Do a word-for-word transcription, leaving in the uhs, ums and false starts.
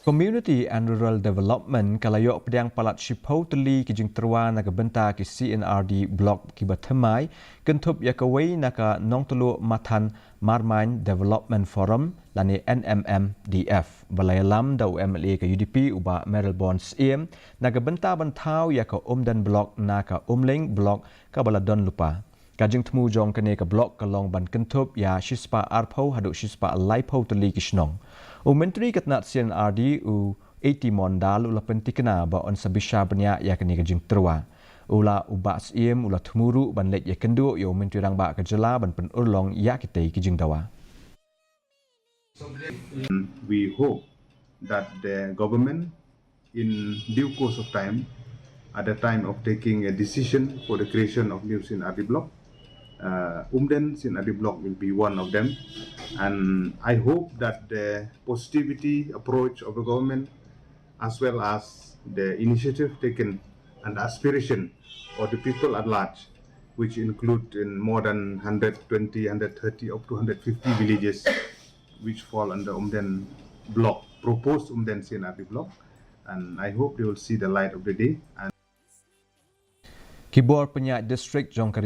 Community and Rural Development ka la ïoh pdiang palat shiphew tylli ki jingtyrwa na ka bynta ki C and RD Block kiba thymmai, kynthup ïa kawei na ka Nongtluh Mathan Marmain Development Forum lane N M M D F, ba la ïalam da u M L A ka U D P u Bah Mayralborn Syiem, na ka bynta ban thaw ïa ka Umden Block na ka Umling Block kaba la don lypa. Ka jingthmu jong kane ka block ka long ban kynthup ïa shispah arphew haduh shispah laiphew tylli ki shnong. U Myntri ka tnat C and RD, u A T Mondal, u la pyntikna ba yn sa bishar bniah ïa kane ka jingtyrwa. U la, u Bah Syiem u la thmu ruh ban leit ïakynduh ïa u Myntri Rangbah ka jylla ban pynurlong ïa kitei ki jingdawa. We hope that the government, in due course of time, at the time of taking a decision for the creation of new C and RD Block, uh, Umden C and RD Block will be one of them. And I hope that the positivity approach of the government, as well as the initiative taken and the aspiration of the people at large, which include in more than one hundred twenty, one hundred thirty, up to one hundred fifty villages which fall under Umden Block, proposed Umden C and RD Block, and I hope they will see the light of the day. And Ki bor pynïaid district jong ka Ri